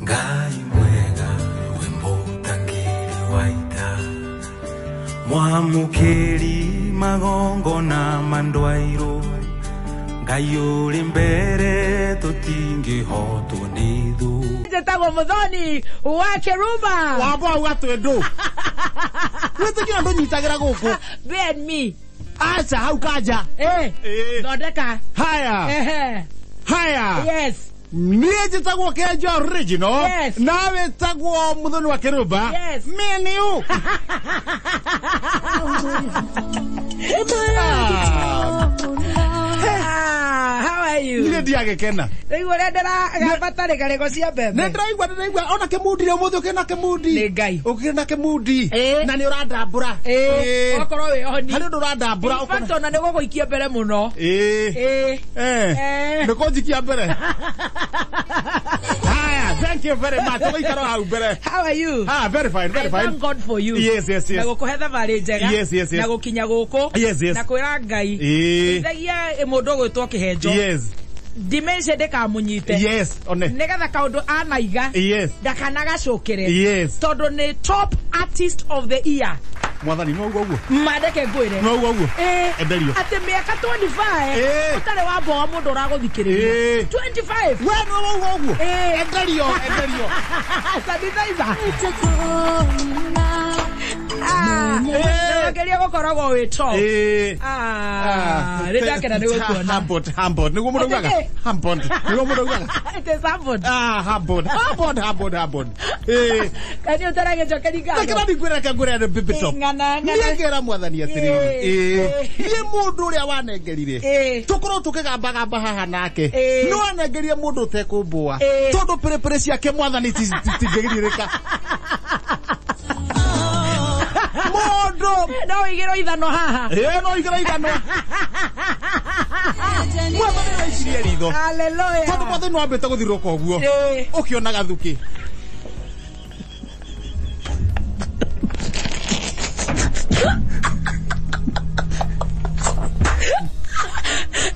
Ngai mwega wĩmũtangĩri wa ita mwamũkĩri magongona mandwairũ Ngai ũrĩ mbere tũtingĩhotwo nĩ thũ. Njĩtagwo Muthoni wa Kĩrumba. Wamba auga twĩ ndũ wĩtĩkĩra ndũnyitagĩra gũkũ. Ben me. Aca hau kanja. Eh. Ĩĩ. Thondeka. Haya. Ehe. Haya. Yes. Niĩ njĩtagwo Kenja original. Yes. Nawe wĩtagwo Muthoni wa Kĩrumba. Yes. Me and you. Ah, how are you? Niĩ ndiagĩkena. Rĩu ũrĩa ndĩragabatarĩka rĩgo cia mbembe. Nĩ ndĩraigua ndĩraigua ona kĩmundi rĩ ũmũthĩ ũkĩrĩ na kĩmundi. Nĩ Ngai. Ũkĩrĩ na kĩmundi. Ĩĩ. Na nĩ ũrandambũra. Ĩĩ. Ĩĩ. Okorwo wĩ oni. Harĩ ũndũ ũrandambũra. In fact, ona nĩ gũgũikia mbere mũno. Ĩĩ. Ĩĩ. Eh. Eh. Nĩ kũnjikia mbere. Haya, thank you very much. Ũgũikara hau mbere. How are you? Ah, very fine, very I fine. thank God for you. Yes. Na gũkũhe thabarĩ njega. Yes. Na gũkinya gũkũ. Yes. Na kwĩra Ngai. Ĩĩ. Teithagia mũndũ ũgwĩtwo kĩhenjo. Yes. Dementia ndĩkamũnyite. Yes, one. Nĩgetha kaũndũ anaiga. Yes. Ndakanagacũkĩre. Yes. Tondũ nĩ top artist of the year. Mwathani no ũguo ũguo. Mandeke ngwĩre. No ũguo ũguo. Ĩĩ. Enderio. Atĩ mĩaka 25 Ĩĩ. ũtarĩ wa mboa mũndũ ũragũthikĩrĩria. Ĩĩ. 25. We no ũguo ũguo. Ĩĩ. Enderio, enderio. Sanitizer. Ah, Ĩĩ. ngeria gũkoragwo wĩ top. Ĩĩ. Ah, nĩ ndakena nĩ gũkuona. Humbled, humbled. Nĩguo mũndũ augaga. Atĩ kĩ? Humbled. Nĩguo mũndũ augaga. It is humbled. Ah, humbled. Humbled, humbled, humbled. Ĩĩ. Kani ũtaragĩcokeria ngatho? Rekera ningwĩre, reke ngwĩre nĩ Baby Top. Ng'ana, ng'ana. Niĩ ngera mwathani atĩrĩrĩ. Ĩĩ. Ĩĩ. Niĩ mũndũ ũrĩa wanengerire. Ĩĩ. Tũkorwo tũkĩgambagamba haha nake. Ĩĩ. Nĩ wanengerie mũndũ ũtekũmbũa. Ĩĩ. Tondũ pĩrĩpĩrĩ ciake mwathani citingĩgirirĩka. Mũndũ. No ũigĩrwo ithano haha. Ĩĩ no igĩra ithanwa. Mwathani nĩwaicirie ritho. Hallelujah. Tondũ mwathani nĩwambĩte gũthirũka ũguo. Ĩĩ. Ũkĩona gathukĩ.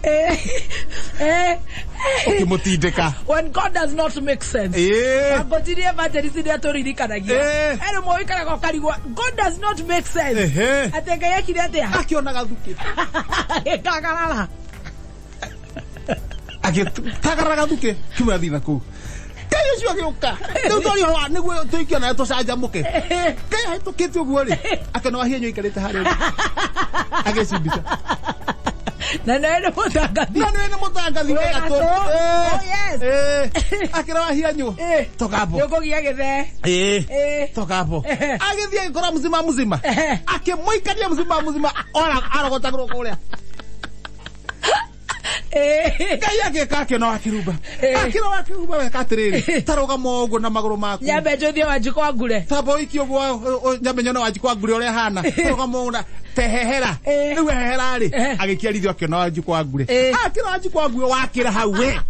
Eh, eh. Ũkĩmũtindĩka. When God does not make sense. Ĩĩ. Ngũnjiri evangelist nĩ atũririkanagia. Ĩĩ. He rĩmwe ũikaraga ũkarigwo God does not make sense. Ehe. Atĩ Ngai ekire atĩa? Akĩona gathukĩ. Agĩkagarara. Agĩtagarara gathukĩ kiuma thina kũu. Ngai ũcio agĩũka. Rĩu twaria ũhoro wa nĩguo tũikio nawe tũcanjamũke. Ngai ahĩtũkĩte ũguo rĩ, akĩona Wahienyo aikarĩte harĩa ũguo. Agĩcimbica. Na nĩ nĩ mũtangathi. Na nĩwe nĩ mũtangathi Wĩ wĩ gatũ. gatũ. Oh, yes. Ĩĩ. Akĩra Wahienyo. Ĩĩ. Toka hapo. Nĩ ũkũgia gĩthee. Ĩĩ. Ĩĩ. Toka hapo. Ehe. Agĩthiĩ agĩkora mzima mzima. Ehe. Akĩmũikania mzima mzima. Ora arogotagĩrwo kũrĩa. Ĩĩ. Ngai agĩka akĩona Wakĩrumba. Ĩĩ. Akĩra Wakĩrumba weka atĩrĩrĩ, ta rũgama ũguo na magũrũ maku. Nyambe njũthie Wanjikũ wa Ngure. Tamba ũikie ũguo nyambe nyone Wanjikũ wa Ngure ũrĩa ahana. Rũgama ũguo na tehehera. Ĩĩ. Rĩu ehehera rĩ, Ehe. agĩkia ritho akĩona Wanjikũ wa Ngure. Ĩĩ. Akĩra Wanjikũ wa Ngure wakĩra hau we.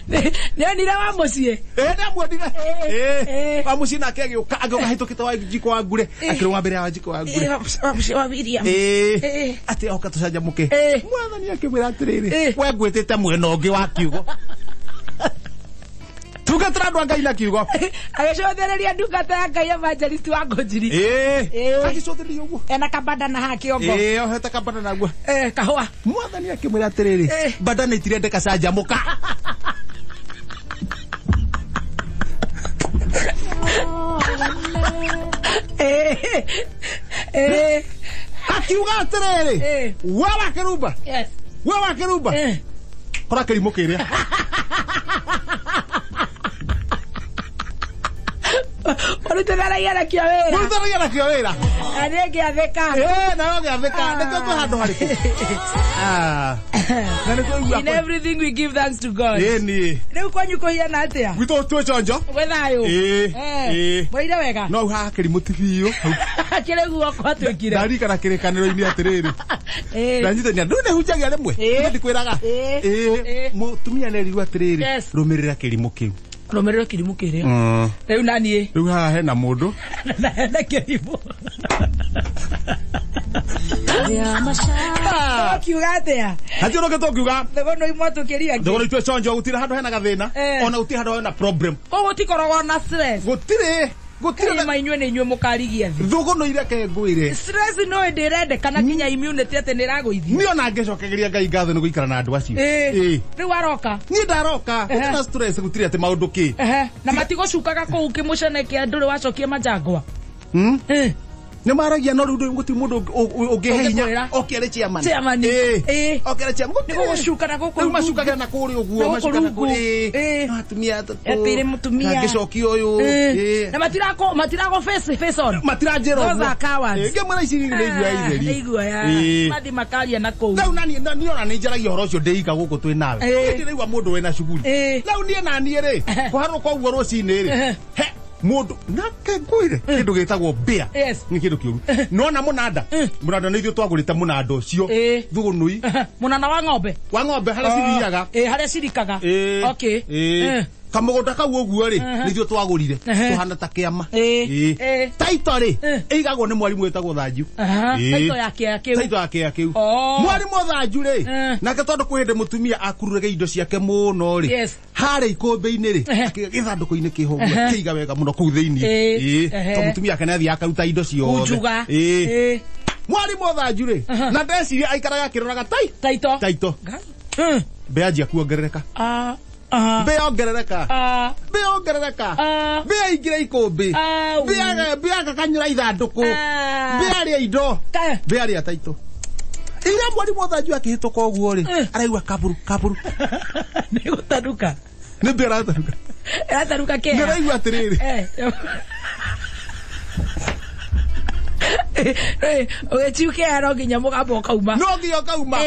Nĩ onire wa mũciĩ. Ĩĩ nĩamuonire. Ĩĩ. Ĩĩ. Wa mũciĩ nake agĩũka agĩũka ahĩtũkĩte Wanjikũ wa Ngure. Akĩrũgama mbere ya Wanjikũ wa Ngure. Wa mũciĩ wa William. Ĩĩ. Ĩĩ. Atĩ oka tũcanjamũke. Ĩĩ. Mwathani akĩmwĩra atĩrĩrĩ, Ĩĩ. we ngwĩtĩte mwena ũngĩ wa kiugo. Tungatĩra andũ a Ngai na kiugo. Agĩcũthĩrĩria ndungata ya Ngai evangelist wa Ngũnjiri. Ĩĩ. Ĩĩ. Agĩcũthĩrĩria ũguo. Ena kabandana haha kĩongo. Ĩĩ, ohete kabandana naguo. Eh, kahũa. Mwathani akĩmwĩra atĩrĩrĩ, Ĩĩ. bandana itirendeka canjamũka. Eh, eh, Akiuga atĩrĩrĩ, Ĩĩ. we Wakĩrumba, yes. we Wakĩrumba, Eh. kora kĩrimũ kĩrĩa. Mũrutithanagia nakĩo wĩra. Mũrutithanagia nakĩo wĩra. Na niĩ ngĩathĩka. Ĩĩ, nawe ũgĩathĩka, nĩkĩo twĩ handũ harĩkũ. Ah. Na nĩkĩo In ũiguaga. everything we give thanks to God. Ĩĩ niĩ. Rĩu kwanyu kũhiana atĩa? Gwitũ twĩ chonjo. Gwĩ thayũ. Ĩĩ. Eh, Ĩĩ. Mwaire wega? No haha kĩrimũ ti biũ. Kĩrĩ guoko atuĩkire. Ndarikana kĩrĩkanĩro-inĩ atĩrĩrĩ. Ĩĩ. Ndanyitania ndũ nĩhunjagia rĩmwe. Ĩĩ. Ndikwĩraga. Ĩĩ. Ĩĩ. Ĩĩ. Mũtumia nĩerirwo atĩrĩrĩ, Yes. rũmĩrĩra kĩrimũ kĩu. Rũmĩrĩra kĩrimũ kĩrĩa. Rĩu naniĩ. Rĩu haha hena mũndũ. Na hena kĩrimũ. Kiuga atia? Hatirĩ ũngĩ tũngiuga. Thogora imwatũkĩria. Thogora itũ ĩconjo gũtirĩ handũ hena gathĩna. Ona gũtirĩ handũ hena problem. Koguo tikoragwo na stress. Gũtirĩ. Gũtirĩ ma inyuĩ nĩ inyuĩ mũkarigia thĩ. Thũgũnũ ireke ngwĩre. Stress no ĩndĩ ĩrendekana nginya immunity atĩ nĩ ĩragũithia. Niĩ ona ngĩcokegeria Ngai ngatho nĩ gũikara na andũ acio. Rĩu aroka. Niĩ ndaroka. Gũtirĩ na stress gũtirĩ atĩ maũndũ kĩ. Na matigũcukaga kũu kĩmũcene kĩa ndũrĩ wacokia manjangwa. Nĩ maragia no rĩu gũtirĩ mũndũ ũngĩhe hinya oke arĩ chairman. Chairman. Oke arĩ chairman. Nĩ gũgũcuka na gũkũ. Rĩu macukaga na kũrĩa ũguo macukaga na kũrĩa. No atumia atatũ. Atĩrĩ mũtumia. Ngĩcokia ũyũ. Na matiragwo face on. Matiranjĩra ũguo. Those are cowards. Ngĩmwĩra ici nĩ iguoya itheri. Nĩ iguoya. Mathi makaria na kũu. Rĩu naniĩ niĩ ona nĩ njaragia ũhoro ũcio ndĩika gũkũ twĩ nawe. Ndĩraigua mũndũ wĩna cuguri. Rĩu niĩ naniĩ rĩ kũharũka ũguo rũcinĩ rĩ. He mundu nake ngwire kindu gitagwo mbia ni kindu kiuru nona munanda munanda ni ithuĩ twagũrĩte munanda ũcio thugunui munanda wa ng'ombe harĩa cithiaga harĩa cirikaga okay kamũgũnda kau ũguo rĩ nĩ ithuĩ twagũrire tũhana ta kĩama taito rĩ ĩigagwo nĩ mwarimũ wĩtagwo Thanju taito ya kĩa kĩu taito ya kĩa kĩu mwarimũ Thanju rĩ nake tondũ kwĩ hĩndĩ mũtumia akururaga indo ciake mũno rĩ harĩa ikũmbĩ-inĩ rĩ gĩthandũkũ-inĩ kĩho ũguo kĩiga wega mũno kũu thĩinĩ to mũtumia ake nĩathiaga akaruta indo ciothe mwarimũ Thanju rĩ na ndeciria aikaraga akĩroraga taito taito mbĩa anjia kuongerereka mbĩa ongerereka mbĩa ongerereka mbĩa ingĩra ikũmbĩ mbĩa gakanyũra ithandũkũ mbĩa arĩa indo mbĩa arĩa taito ira mwarimũ Thanju akĩhĩtũka ũguo rĩ araigua kaburu kaburu nĩ gũtanuka nĩ mbĩa aratanuka aratanuka kĩa nĩ araigua atĩrĩrĩ ũgĩciu no nginya mũgambo ũkauma no nginya ũkauma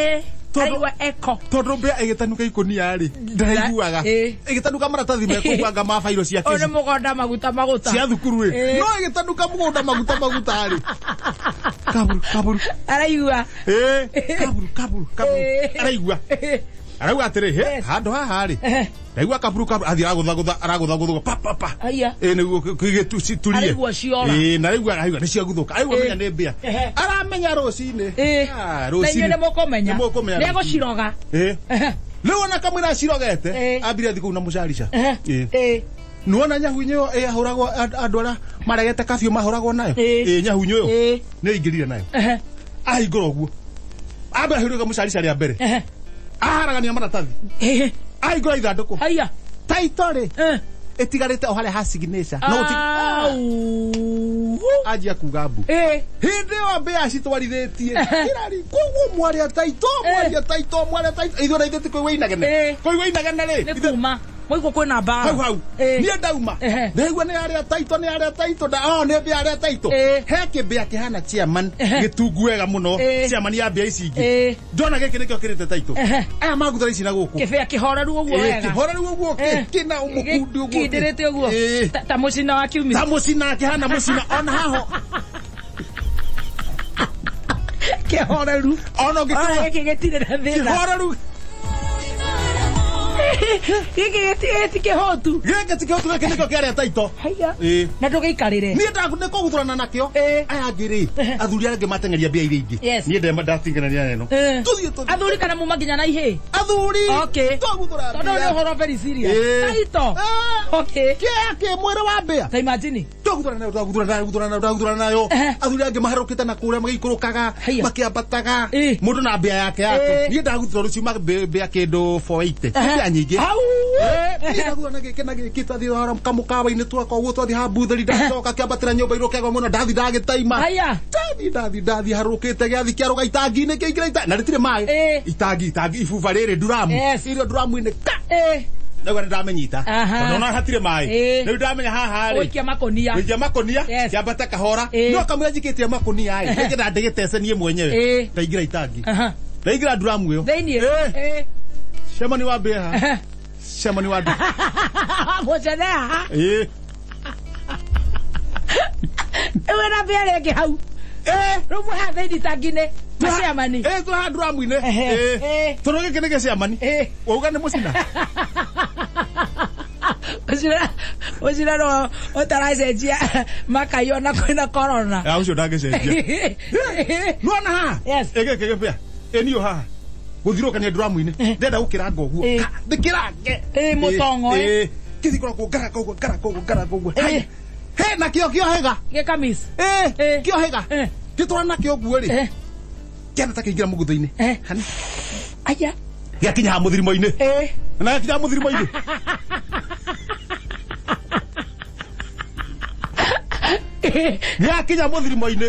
araigua echo tondu mbĩa ĩgĩtanuka ikũnia rĩ ndĩraiguaga ĩgĩtanuka maratathi mekũguanga ma bairo ciake ũyũ nĩ mũgũnda maguta maguta cia thukuru rĩ no ĩgĩtanuka mũgũnda maguta maguta rĩ kaburu kaburu araigua kaburu kaburu kaburu araigua araigua atĩrĩ handũ haha rĩ ndaigua kaburu kaburu athiĩ aragũthagũtha aragũthagũthũka pa pa pa nĩguo gĩturie araigua ciora na araigua araigua nĩ ciaguthũka araigua menya nĩ mbĩa aramenya rũcinĩ rũcinĩ na inyuĩ nĩ mũkũmenya nĩ egũciroga rĩu ona kamwĩra acirogete ambire athiĩ kũu na mũcarica nĩwona nyahunyũ ĩyo ĩhũragwo andũ arĩa maregete kabiũ mahũragwo nayo nyahunyũ ĩyo nĩ aingĩrire nayo ahingũra ũguo ambere ahũrĩga mũcarica rĩa mbere aharagania maratathi ahingũra ithandũkũ haya taito rĩ ĩtigarĩte o harĩa ha signature no anjia kuga mbu hĩndĩ ĩyo mbĩa citwarithĩtie ĩrari koguo mwarĩa taito mwarĩa taito mwarĩa taito ithuĩ na ithuĩ ti kũigua inegene kũigua inegene rĩ nĩ kuma mwaigua kwĩna mbara hau hau niĩ ndauma ndaigua nĩ arĩa taito nĩ arĩa taito nĩ mbĩa arĩa taito he kĩmbĩa kĩhana chairman gĩtungu wega mũno chairman ya mbĩa ici ingĩ ndona gĩkĩ nĩkĩo kĩrĩte taito aya maguthara ici na gũkũ kĩbĩa kĩhoreru ũguo wega kĩhoreru ũguo kĩna mũkundi ũguo kĩndĩrĩte ũguo ta mũcina wa kiumia ta mũcina kĩhana mũcina ona haho kĩhoreru ona ũngĩkĩrora gĩkĩ gĩtirĩ na thĩna kĩhoreru gĩkĩ ti kĩhotu gĩkĩ ti kĩhotu gĩkĩ nĩkĩo kĩarĩa taito na ndũgĩikarĩre niĩ nĩ kũguthũrana nakĩo aya angĩ rĩ athuri arĩa angĩ mateng'eria mbĩa iria ingĩ niĩ ndatinganania na ĩno tũthiĩ tũthiĩ athuri kana muma nginya na ihĩĩ athuri twaguthũra tondũ nĩ ũhoro very serious taito okay kĩa kĩ mwĩrĩ wa mbĩa ta imagine twaguthũra nayo twaguthũra nayo twaguthũra nayo twaguthũra nayo athuri angĩ maharũkĩte na kũrĩa magĩikũrũkaga makĩambataga mũndũ na mbĩa yake yake niĩ ndaguthũra rũciũ mbĩa kĩndũ 480 mbĩa nyingĩ ndagũra na gĩkĩ na gĩkĩ twathiĩ kamũkawa-inĩ twaka ũguo twathiĩ ha mbutheri ndacoka kĩambatĩra nyũmba irũkegwo mũno ndathi ndagĩtaima ndathi ndathi ndathi harũkĩte gĩathi kĩarũga itangi-inĩ kĩingĩra itangi na rĩtirĩ maĩ itangi itangi ibuba rĩrĩ nduramu irio nduramu-inĩ ka ndauga nĩ ndamenyita tondũ ona hatirĩ maĩ rĩu ndamenya haha rĩ gũikia makũnia gũikia makũnia kĩambate kahora no kamũira njikĩtie makũnia ĩ nĩngĩenda ndĩgĩtece niĩ mwenyewe ndaingĩra itangi ndaingĩra nduramu ĩyo thĩinĩ Chairman wa mbĩa chairman wa mbĩa mũcenea ĩwe na mbĩa rĩngĩ hau rĩu mwĩ haha thĩinĩ itangi-inĩ maciamani twĩ haha nduramu-inĩ tondũ gĩkĩ nĩ gĩciamani wauga nĩ mũcina Ũcio no ũtaracenjia makayo na kwĩna corona. Ah, ũcio ndangĩcenjia. Nĩwona haha? Yes. Ĩgĩkĩ gĩbĩa. Ĩ niũ haha. Gũthirũkania nduramu-inĩ. Ndĩrenda gũkĩranga ũguo. Eh. Ndĩkĩrange. Eh, mũtong'o, eh. Eh. Kĩthikũragwo ngaranga ũguo, ngaranga ũguo, ngaranga ũguo. Eh. Haya. He, na kĩo kĩohĩga. Gĩkamis. Eh, Eh. kĩohĩga. Eh. Ngĩtwara nakĩo ũguo rĩ. Eh. Kĩana ta kĩingĩra mũgutho-inĩ. Eh. Hani. Aya. Gĩakinya haha mũthirimo-inĩ. Eh. Na gĩakinya haha mũthirimo-inĩ. Gĩakinya mũthirimo-inĩ.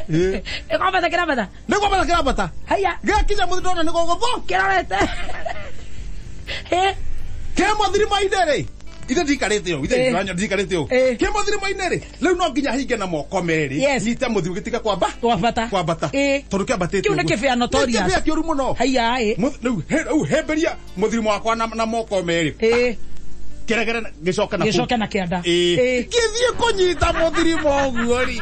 Eh. Ĩkwambata kĩrambata. Nĩ kwambata kĩrambata. Haya. Gĩakinya mũthirimo ndona nĩ gũgũthũ. Kĩrorete. Eh. Kĩ mũthirimo-inĩ rĩ. Ithe ndikarĩte ũũ, ithe Eh. ndikarĩte ũũ. Eh. Kĩ mũthirimo-inĩ rĩ, rĩu no nginya hinge na moko merĩ. Yes. Nyite mũthirimo gĩtige kwamba. Kwambata. Kwambata. Eh. Tondũ kĩambatĩte Kĩu nĩ ũguo. kĩbĩa notorious. Nĩ kĩbĩa kĩũru mũno. Haya ĩ. Rĩu rĩu hĩmbĩria mũthirimo wakwa na moko merĩ. Eh. Kĩregere gĩcoke na kũu. Gĩcoke na kĩanda. Ĩĩ. Eh. Gĩthiĩ kũnyita mũthirimo ũguo rĩ.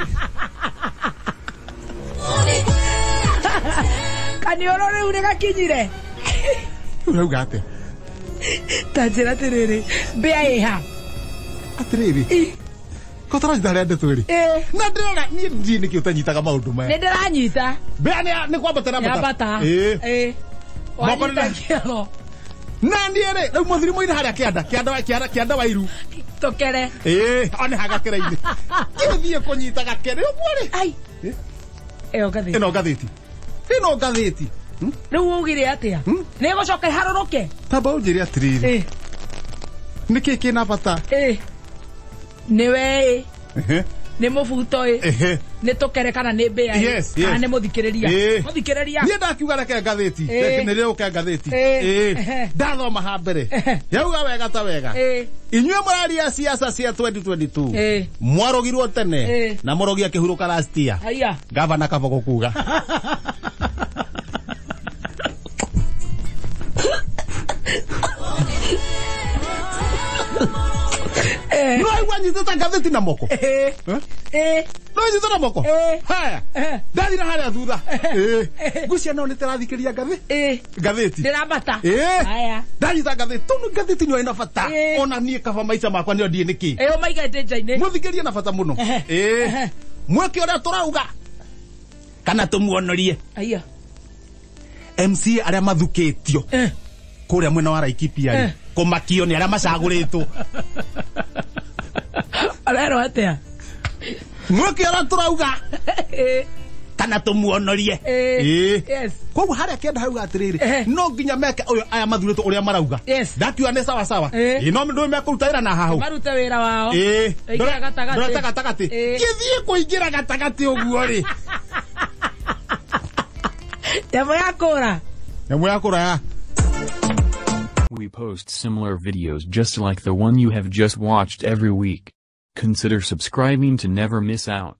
Kanioro rĩu nĩgakinyire. Rĩu rauga atĩa? Ta njĩra atĩrĩrĩ, mbĩa ĩ ha? Atĩrĩrĩ. Ko tũranyita harĩa ndeto ĩrĩ. Eh. Na ndĩrona niĩ ndiĩ nĩkĩ ũtanyitaga maũndũ maya. Nĩ ndĩranyita. Mbĩa nĩ kwambata na Yambata. Ĩĩ. Eh. Moko Wanyita nĩ- kĩoro. Na niĩ rĩ, rĩu mũthirimo-inĩ harĩa kĩanda, kĩanda kĩanda kĩanda wa iru. Tũkere. Ĩĩ, one ha gakere-inĩ. Gĩthiĩ kũnyita gakere ũguo rĩ. Ai. Eh? Ĩyo ngathĩti. Ĩno ngathĩti. Ĩno ngathĩti. Rĩu augire atĩa? Nĩ ĩgũcoka ĩharũrũke? Tamba ũnjĩre atĩrĩrĩ. Eh. Nĩkĩ kĩna bata? Eh. Nĩ we ĩ. Ehe. Nĩ mũbuto ĩ. Ehe. Nĩ tũkere kana nĩ mbĩa ĩ. Yes, yes. Kana nĩ mũthikĩrĩria. Ĩĩ. Mũthikĩrĩria. Niĩ ndakiuga reke ngathĩti. Ĩĩ. Reke nĩ rĩũke ngathĩti. Ĩĩ. Ĩĩ. Ehe. Ndathoma ha mbere. Ehe. Yauga wega ta wega. Ĩĩ. Inyuĩ mũraria siasa cia 2022. Ĩĩ. Mwarogirwo tene. Ĩĩ. Na mũrogi akĩhurũka last year. Haya. Gavana Kabogo kuga. Eh. No aigua nyitĩte ngathĩti na moko. Eh. Eh? Eh. No nyitĩte na moko. Eh. Haya. Eh. Ndathira harĩa thutha. Eh. Ĩĩ. Ngwĩciria no nĩtĩrathikĩria ngathĩ. Eh. Ngathĩti. Ndĩrambata. Ĩĩ. Haya. Ndanyita ngathĩti. Tondũ ngathĩti nĩyo ĩna bata. Ĩĩ. Ona niĩ kaba maica makwa nĩyo ndiĩ nĩkĩ. Ĩyo maigĩte nja-inĩ. Mũthikĩrie na bata mũno. Ehe. Ĩĩ. Ehe. Mwĩke ũrĩa tũrauga. Kana tũmuonorie. Aya. MC arĩa mathukĩtio Eh. kũrĩa mwena wa Laikipia rĩ Eh. kũmakio nĩ arĩa macagũrĩtwo. Arerwo atĩa? Mwĩke ũrĩa tũrauga Eh. kana tũmuonorie. Eh. Ĩĩ. Yes. Koguo harĩa kĩanda hauga atĩrĩrĩ Eh. no nginya meke ũyũ aya mathurĩtwo ũrĩa marauga. Yes. Ndakiuga nĩ sawa sawa. Eh. Ĩĩ no ndũĩ mekũruta wĩra na hahũ. Marute wĩra wao. Ĩĩ. Ĩingĩra gatagatĩ. Ndorete gatagatĩ. Ĩĩ. Gĩthiĩ kũingĩra gatagatĩ ũguo rĩ. Nyamũ ya kũra. Nyamũ ya kũra ya. We post similar videos just like the one you have just watched every week. Consider subscribing to never miss out.